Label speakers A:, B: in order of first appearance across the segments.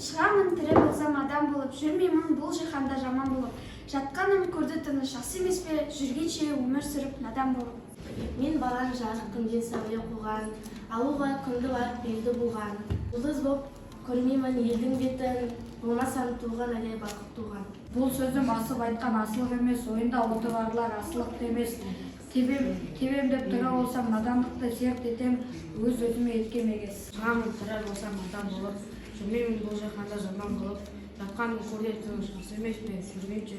A: Шығамын тірі болсам адам болып, жүрмеймін бұл жиһанда жаман болып. Жатқаным көрді тыныш, жақсы емес пе, жүргенше өмір сүріп надан болып?
B: Мен балаң жарық күнде сәуле қуған, алуға күнді барып белді буған. Жұлдыз боп көрмеймін елдің бетін, болмасам туған айдай балқып туған.
C: Бұл сөзім асып айтқан асылық емес, ойында оты барлар асылық емес. Тебем, тебем деп тірі болсам надандықты, серт етем өз өзіме еткем егес.
D: Шығамын тірі болсам адам болып, жүрмеймін бұл жаһанда жаман болып. Жатқаным көрде тыныш, жақсы емес пе, жүргенше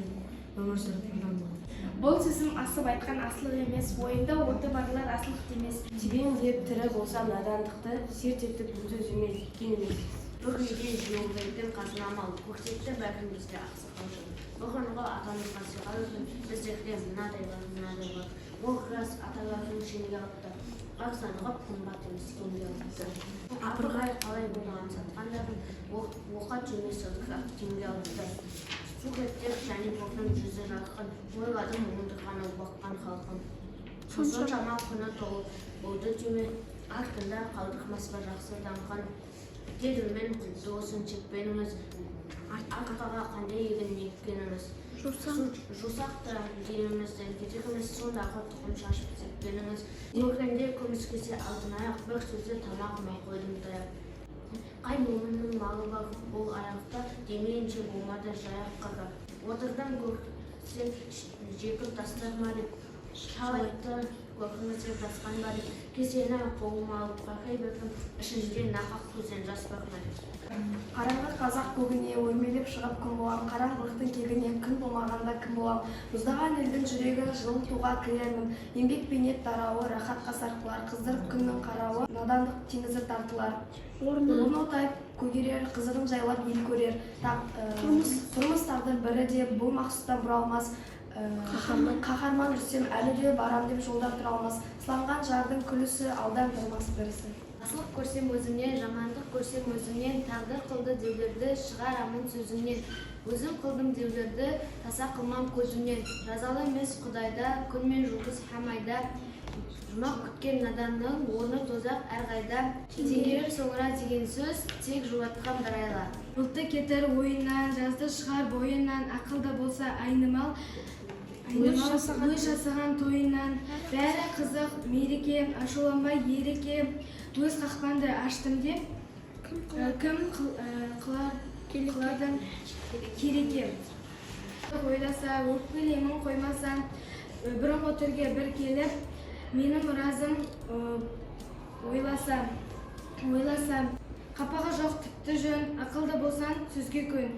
D: өмір сүріп надан болып?
E: Бұл сөзім асып айтқан асылық емес, ойында оты барлар асылық демес.
B: Тебем деп тірі болсам надандықты, серт етіп өз өзіме еткен емес.
F: Бір үйде жиылып қазына мал, көрсетті бәрімізге ақсақал жол. Бұрынғы атамызға сыйға өтін, біздерде мынадай бар, мынадай бар. Ол рас, аталардың шенге алыпты, арзан ғып, қымбат емес кемге алыпты. Апырғай, қалай болған сатқандарын, оқа түйме сыдық теңге алыпты. Суреттер және бұрын жүзі жарқын, ойладым оңдырған баққан халқын. Соншама құны толып болды түйме, артында қалдырмас па жақсы даңқын? Дедім мен, құтты болсын шекпеніңіз, арқаға қандай егін еккеніңіз. Жусақ та елімізден кетерміз, сондағы тұқым шашып сепкеніңіз. Көргенде күміс кесе, алтын аяқ, бір сөзді тамағыма қойдым таяқ. Қай момынның малы бар бұл аяқта, демейінше болмады жаяқ қыры. Отырдым көрсем жекіп тастар ма деп, шал айтты: көркіңіз деп жасқанба деп. Кесені қолыма алып қарай бердім, ішінде нақақ көзден жас бар ма деп.
G: Қараңғы қазақ көгіне өрмелеп шығып күн болам, қараңғылықтың кегіне күн болмағанда кім болам? Мұздаған елдің жүрегін жылытуға кірермін. Еңбек бейнет тарауы рахатқа сарқылар, қыздырып күннің қарауы надандық теңізі тартылар. Орны тайып көгерер, қызығын жайлап ел көрер. Тұрмыс тағдыр бірі де бұл мақсұттан бұралмас. Қаһарман Рүстем әлі де барам деп жолда тұра алмас. Сыланған жардың күлісі алдан тұрмас бірісі.
F: Жақсылық көрсем өзіңнен, жамандық көрсем өзіңнен, тағдыр қылды деулерді шығарамын сөзіңнен. Өзім қылдым деулерді таса қылмам көзімнен. Жазалы емес құдайда, күн мен жұлдыз һәм айда. Жұмақ күткен наданның орны тозақ әрқайда. Теңгерер соңыра деген сөз тек жұбатқан бір айла.
E: Бұлтты кетер ойынан, жазды шығар бойынан, ақылды болса айнымал, айнымал өз жасаған тойынан. Бәрі қызық мереке, ашуланбай ереке, өз қақпанды аштым деп, кім қылар қылардан кереке. Ойласа, өкпелеймін қоймасаң, бұрынғы түрге бір келіп, менің мұразым ойласа, ойласа, қапағы жоқ тіпті жөн, ақылды болсаң сөзге көн.